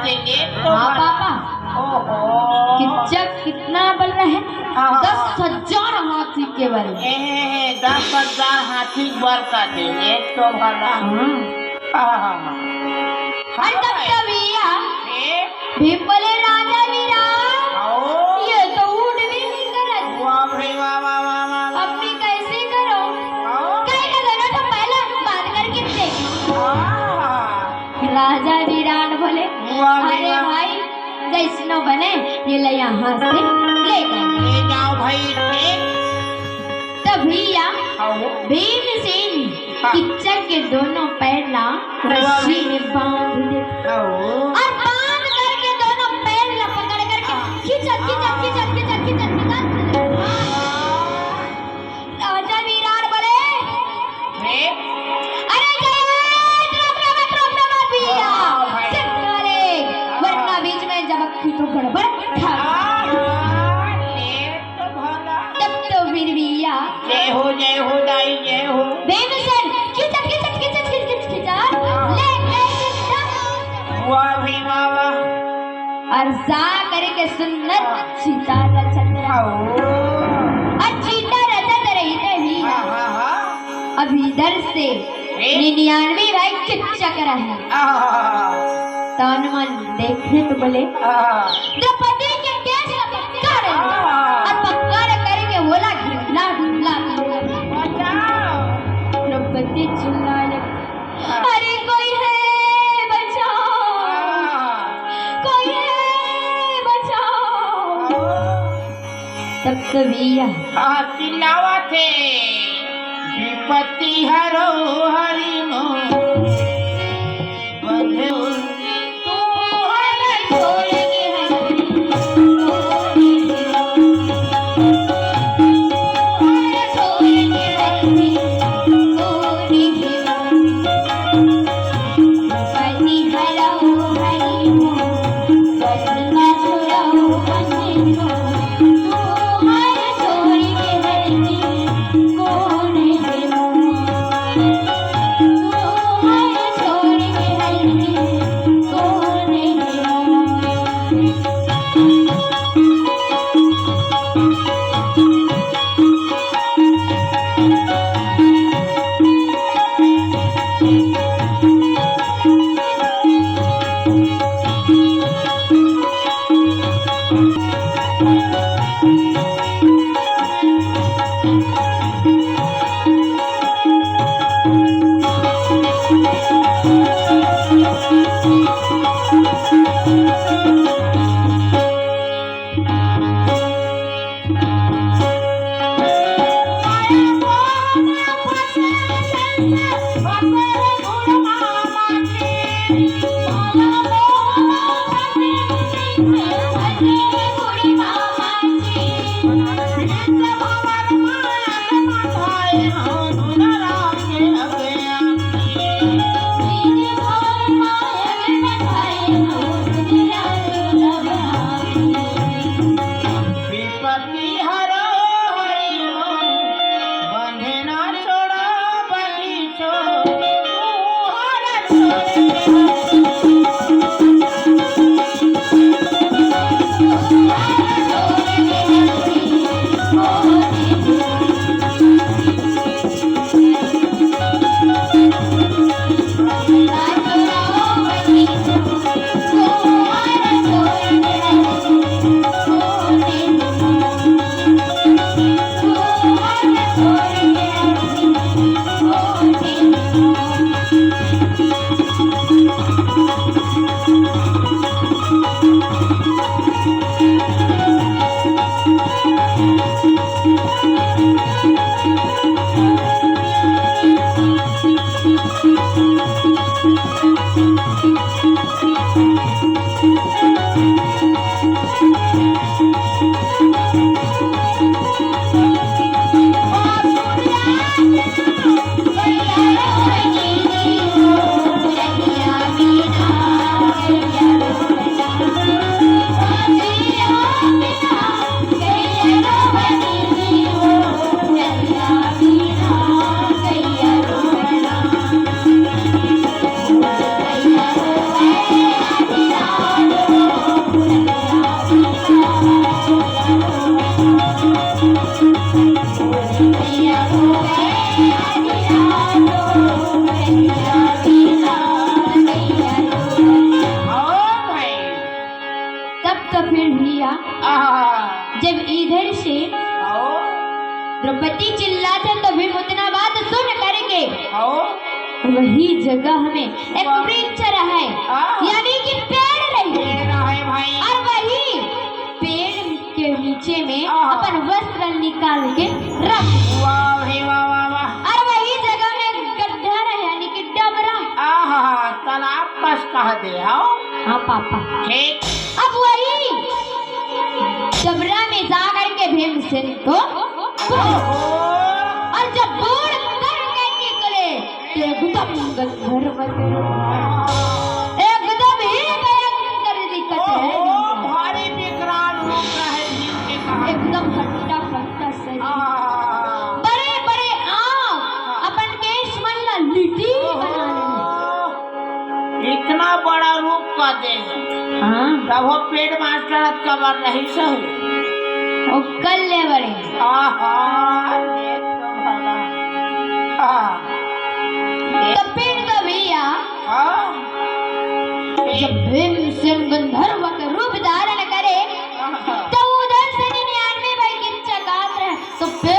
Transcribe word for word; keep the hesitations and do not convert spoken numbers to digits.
ये तो हाँ, पापा। ओहो। किच्चक कितना बल रहे? हाँ, हाँ, दस हजार हाथी के बल। ए, दस हजार हाथी के बल का दे, ये तो भला। हाँ। हाँ, हाँ, हाँ। अरे तब तो भैया, ए? भीम बोले, "राजा विराट, आओ। ये तो उड़ भी नहीं करत।" वाह भाई, वाह, वाह, वाह, वाह, वाह। अब मैं कैसे करूं? आओ। कहे का दोनों तो पहले बात करके देखो। हाँ। राजा विराट बोले, वाह भाई, "अरे वाह। भाई, जैसनो बने, ये ले यहाँ से ले गए।" ले जाओ भाई, ठीक। तब भैया, आओ। भीमसेन हाँ। किच्चक के दोनों पैर ला रस्सी में बांध दे। आओ। और बांध करके दोनों पैर ला पकड़ करके खींचत, खींचत, खींचत, खींचत, खींचत, खींचत। राजा विराट बोले, हे? अरे जय, द्रौपदी, द्रौपदी भैया। हाँ, भाई। सिर्फ वाले, वरना बीच में जब की तो गड़बड़ था। हाँ, हाँ, ये तो भला। तब तो फिर भैया। जय हो, जय हो, दाई, जय हो। भीमसेन, खींचत, खींचत, खींचत, खींचत, खींचत, हाँ। ले गए चिता। वाह भाई, वाह, वाह। और जा करके सुंदर हाँ। चिता रचत रहा। हाँ। और चिता रचत रहिते ही हाँ, हाँ, हाँ। अब इधर से ए? निन्यानवे भाई किच्चक रहे। हाँ। तन मन देखे तो बोले, हाँ। द्रौपदी के केस ला पकड़ हाँ। और पकड़ करके बोला, "ढीला, ढीला, ढीला।" बचाओ। द्रौपदी चिल्लाए लगी, हाँ। "अरे कोई है, बचाओ। हाँ। कोई है, बचाओ।" हाँ। तब तो भैया हाँ, चिल्लावत हे, "विपत्ति हरो हरि मोर, बंधु तुम्हारे छोड़ के हरि मोर, तुम्हारे छोड़ के हरि मोर।" पति चिल्लाथे तो भीम उतना बात सुन करके आओ। वही जगह में एक वाह। वृक्ष रहे, हाँ। यानी कि पेड़ रही। पेड़ रहे भाई। और वही पेड़ के नीचे में हाँ। अपन वस्त्र निकाल के रख। वाह भाई, वाह, वाह, वाह। और वही जगह में गड्ढा रहे, यानी कि डबरा। आहा, तालाब कस कह दे, आओ। हाँ पापा। ठीक। अब वही डबरा में जा करके भीमसेन तो बूड़। और जब बूड़ करके निकले तो एकदम गंधर्व के रूप, एकदम ही भयंकर दिखत है। ओहो, भारी विकराल रूप रहे भीम के कहा। एकदम हट्टा कट्टा शरीर, हाँ। बड़े बड़े आँख, अपन केश मन ला लिट्टी बना ले। इतना बड़ा रूप का दे। हाँ। तब वो पेड़ मास्टर कबर नहीं सही। ओ कल्ले बड़े। आहा, देख तो भला। हाँ। तो पेड़ का भैया, हाँ। जब भीमसेन गंधर्व के रूप धारण करे, हाँ। तो उधर से निन्यानवे भाई किच्चा गात रहे, तो पेड़